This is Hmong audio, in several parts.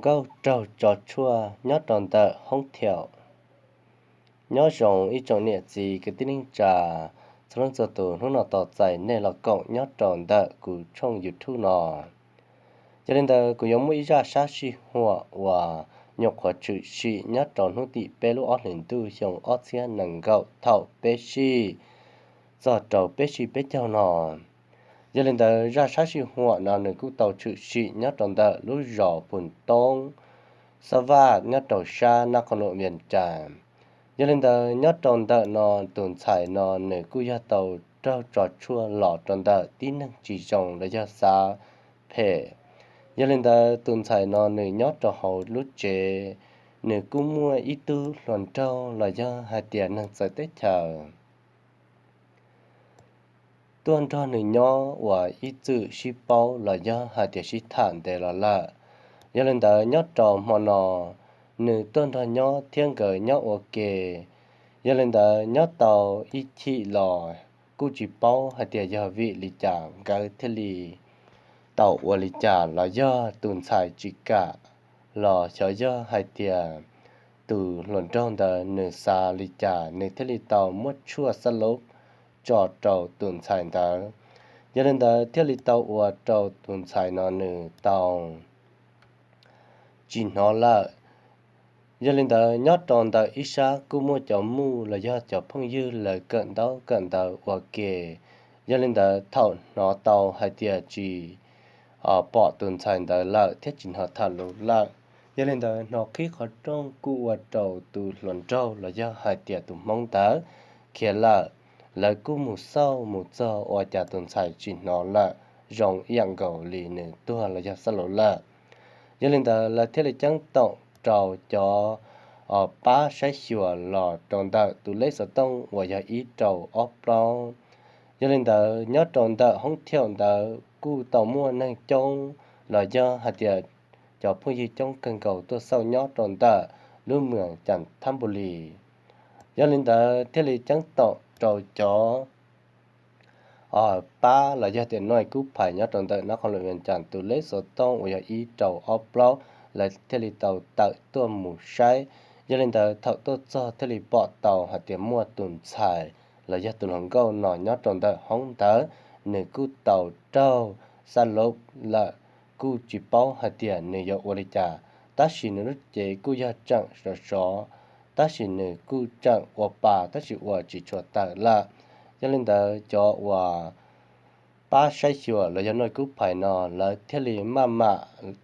nkauj raug tso tshuaj nyob rau ntawm hoob thiaum. Nyob zoo ib tsoom niam txiv kwv tij neej tsa txhua leej txhua tus, hnub no tos txais nej los koom nyob rau ntawm kuv tshooj YouTube no. Yog li ntawd kuv yuav muaj ib zaj sab sij huam uas nyuam qhuav tshwm sim nyob rau hnub tim peb lub ob hlis ntuj xyoo ob txhiab nees nkaum thaum peb sij txog rau peb sij peb caug no. Yog li ntawd zaj sab sij huam no nws kuj tau tshwm sim nyob rau ntawm lub zos Phum Toob, Xab Vaj nyob rau sab Nab Qhoos Luam Vias Cas. Yog li ntawd nyob rau ntawm no tus ntxhais no nws kuj yog tau raug tso tshuaj los rau ntawm tib neeg tsis zoo los yog xav phem. Yog li ntawd tus ntxhais no nws nyob rau hauv lub tsev, nws kuj muaj ib tug hluas nraug los yog hais tias neeg txawv teb chaws tuaj nrog nws nyob uas ib txwm sib paub los yog hais tias sib tham ntev los lawm. Yog li ntawd nyob rau hmo no nws tuaj nrog nyob thiab nkawd nyob ua ke. Yog li ntawd nyob tau ib chim los kuj tsis paub hais tias yog vim li cas nkawd thiaj li tau ua li cas los yog tus ntxhais tsis kam los xyov yog hais tias tus hluas nraug ntawd nws xav li cas nws thiaj li tau muab tshuaj xab lub tso rau tus ntxhais ntawd. Yog li ntawd thiaj li tau ua rau tus ntxhais no nws tau tsis hnov lawm. Yog li ntawd nyob rau ntawm ib sab kuj muaj cov muj los yog cov phooj ywg lawv kawm ntaub kawm ntawv ua ke. Yog li ntawd thaum hnov tau hais tias tsis pom tus ntxhais ntawd lawm thiab tsis hnov tham lus lawm, yog li ntawd hnov qhib qhov rooj kuj ua rau tus hluas nraug los yog hais tias tus hmoob ntawd khiav lawm. Lawv kuj mus xauj mus txog ua cas tus ntxhais tsis hnov lawm, zoo ib yam nkaus li nws tuag los yog xab lub lawm. Yog li ntawd lawv thiaj li ceeb toom rau cov pab saib xyuas los rau ntawm tus lej xov tooj uas yog ib rau ob plaub. Yog li ntawd nyob rau ntawm hoob thiaum ntawd kuj tau muaj neeg coob los yog hais tias cov phooj ywg coob kawg nkaus tuaj xauj nyob rau ntawm lub moos Cas Thab Npu Lis. Yog li ntawd thiaj li ceeb toom rau cov pab los yog tias noj kub phais nyob rau ntawm Nab Qhoos Luam Vias Cas tus lej xov tooj uas yog ib rau ob plaub, lawv thiaj li tau tawm tuaj mus saib. Yog li ntawd thaum tuaj txog thiaj li pom tau hais tias muaj tus ntxhais los yog tus hluas nkauj no nyob rau ntawm hoob ntawd, nws kuj tau raug xab lub lawm, kuj tsis paub hais tias nws yuav ua li cas, tab sis nws lub cev kuj yog tseem sov sov, tab sis nws kuj tseem ua pa tab sis ua tsis tshua tawm lawm. Yog li ntawd cov uas pab saib xyuas los yog noj kub phais no lawv thiaj li maj mam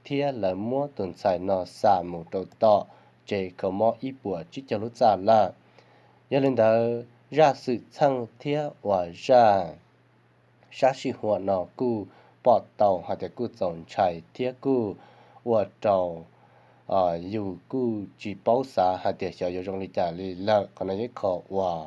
thiab lawv muab tus ntxhais no xa mus rau tom tsev kho mob ib puas tsib caug lub txaj lawm. Yog li ntawd zaj xwm txheej thiab uas zaj sab sij huam no kuj pom tau hais tias kuj txaus ntshai thiab kuj ua rau yus kuj tsis paub xav hais tias xyov yuav zoo li cas li lawm. Qhov no yog ib qho uas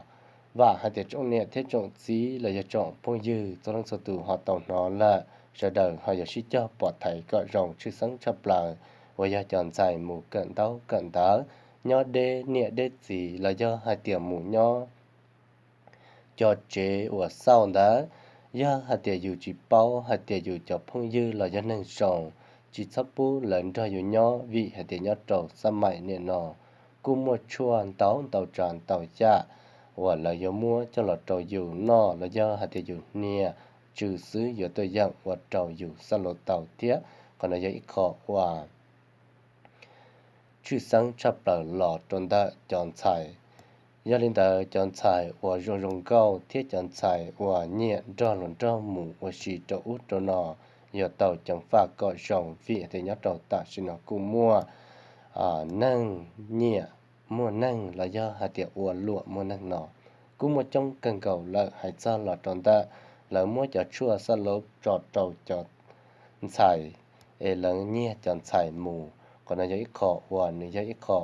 vam hais tias tsoom niam thiab tsoom txiv los yog tsoom phooj ywg txhua leej txhua tus ho tau hnov lawm, sawv daws ho yuav sib cog pom thaiv kom zoo. Tshwj xeeb tshaj plaws uas yog cov ntxhais mus kawm ntaub kawm ntawv nyob deb niam deb txiv los yog hais tias mus nyob cov tsev uas xauj ntawd, yog hais tias yus tsis paub hais tias yus cov phooj ywg los yog neeg zoo, tsis txhob pub lawv nrog yus nyob, vim hais tias nyob rau xab maim niaj no kuj muaj tshuaj ntau ntau tsav ntau yam uas lawv yuav muab coj los rau yus noj los yog hais tias yus hnia tsw xwb yuav tuaj yeem ua rau yus xab lub tau thiab. Qhov no yog ib qho uas tshwj xeeb tshaj plaws los rau ntawm cov ntxhais. Yog li ntawd cov ntxhais uas zoo zoo nkauj thiab cov ntxhais uas nyiam nrog hluas nraug mus ua si rau ub rau no yuav tau ceev faj kom zoo, vim hais tias nyob rau tam sim no kuj muaj neeg nyiam muaj neeg los yog hais tias ua luam muaj neeg no kuj muaj coob kawg nkaus lawm. Hais txog los rau ntawm lawv muab cov tshuaj xab lub tso rau cov ntxhais es lawv nyiag cov ntxhais mus, qhov no yog ib qho uas nws yog ib qho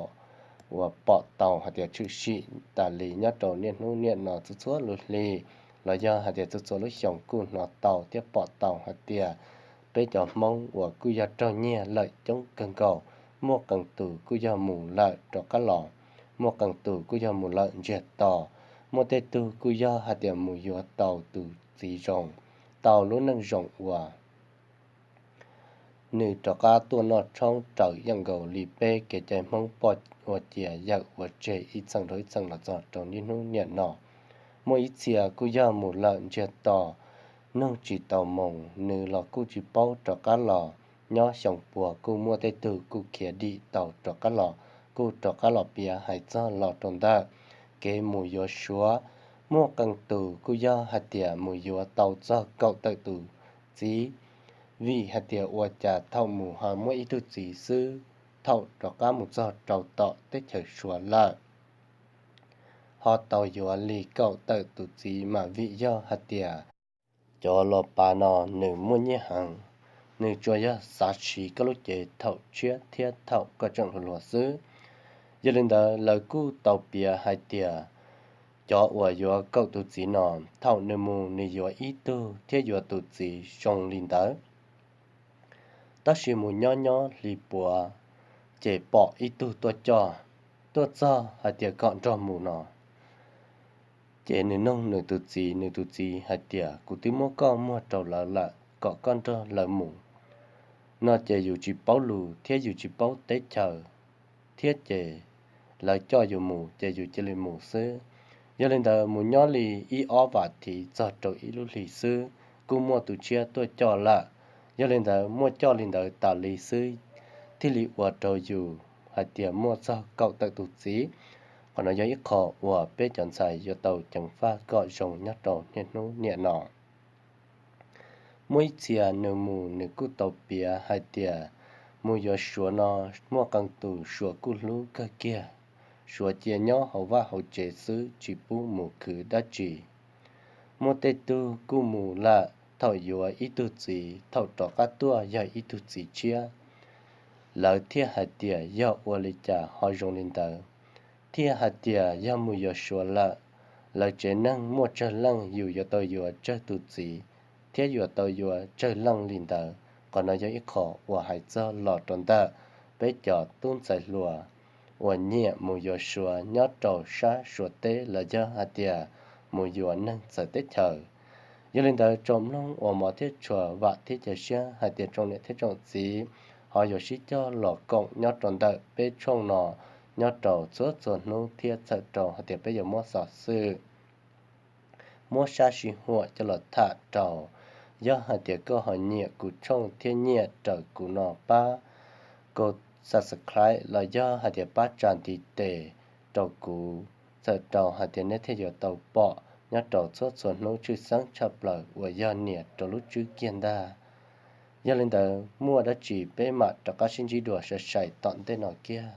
uas pom tau hais tias tshwm sim tas li nyob rau niaj hnub niaj no txhua txhua lub hli los yog hais tias txhua txhua lub xyoo kuj hnov tau thiab pom tau hais tias peb cov Hmoob uas kuj yog raug nyiag lawm coob kawg nkaus, muaj qee tus kuj yog mus lawm rov qab los, muaj qee tus kuj yog mus lawm ntsiag to, muaj tej tug kuj yog hais tias mus yuav tau tus txiv zoo, tau lub neej zoo uas nws rov qab tuaj noj tshoob raws yeej nkaus li peb kev cai Hmoob poj ua ciav yawm ua tseg ib txheej rau ib txheej los txog rau niaj hnub niam no. Muaj ib txhia kuj yog mus lawm ntsiag to, nug tsis tau moo, nws los kuj tsis paub rov qab los. Nyob xyoo puag kuj muaj tej tug kuj khiav dim tau rov qab los, kuj rov qab los piav hais txog los rau ntawm kev mus yuav Suav. Muaj qee tus kuj yog hais tias mus yuav tau txog kaum tawm tus txiv, vim hais tias ua cas thaum mus ho muaj ib tug txiv xwb, thaum rov qab mus txog rau tom teb chaws Suav lawm ho tau yuav li kaum tawm tus txiv, mas vim yog hais tias cov los pav no nws muaj nyiaj heev, nws tsuas yog xav siv koj lub cev thaum tshiab thiab thaum koj tseem hluas hluas xwb. Yog li ntawd lawv kuj tau piav hais tias cov uas yuav kaum tus txiv no, thaum nws mus nws yuav ib tug thiab yuav tus txiv zoo li ntawd, tab sis mus nyob nyob hli puav, ces pom ib tug tuaj coj, tuaj txog hais tias kom nrog mus no. Ces nws nug nws tus txiv, nws tus txiv hais tias, kuv twb muab koj muag rau lawv lawm kom koj nrog lawv mus no, ces yus tsis paub lus thiab yus tsis paub teb chaws, thiab ces lawv coj yus mus ces yus cia li mus xwb. Yog li ntawd mus nyob li ib ob vas thiv txog rau ib lub hlis xwb, kuj muaj tus tshiab tuaj coj lawm. Yog li ntawd muaj coj li ntawd tas li xwb, thiaj li ua rau yus hais tias muaj txog kaum tawm tus txiv. Qhov no yog ib qho uas peb cov ntxhais yuav tau ceev faj kom zoo nyob rau niaj hnub niam no. Muaj ib txhia nws mus nws kuj tau piav hais tias mus yuav Suav no muaj qee tus Suav kuj hlub kawg kiag. Suav cia nyob hauv vaj hauv tsev xwb tsis pub mus khwv dab tsi. Muaj tej tug kuj mus lawm thaum yuav ib tug txiv, thaum rov qab tuaj yog ib tug txiv tshiab. Lawv thiaj hais tias yog ua li cas ho zoo li ntawd, thiaj hais tias yog mus yuav Suav lawm, lawv tsev neeg muaj tsawg leej yus yuav tau yuav tsawg tus txiv, thiab yuav tau yuav tsawg leej li ntawd. Qhov no yog ib qho uas hais txog los rau ntawm peb cov tub ntxhais hluas uas nyiam mus yuav Suav nyob rau sab Suav teb los yog hais tias mus yuav neeg txawv teb chaws. Yog li ntawd tsoom mloog uas hmov thiab tshua, vam thiab cia siab hais tias tsoom niam thiab tsoom txiv ho yuav sib cog los koom nyob rau ntawm peb tshooj no nyob rau txhua txhua hnub thiab txhawm rau hais tias peb yuav muab xov xwm muab sab sij huam coj los tham rau. Yog hais tias koj ho nyiam kuv tshooj thiab nyiam raws kuv no pab subscribe los yog hais tias pab tsa ntiv tes rau kuv, txhawm rau hais tias nej thiaj yuav tau pom nyob rau txhua txhua hnub tshwj xeeb tshaj plaws uas yog nias rau lub tswb kiag ntag. Yog li ntawd muaj dab tsi peb mam rov qab sib ntsib dua sai sai tom ntej no kiag.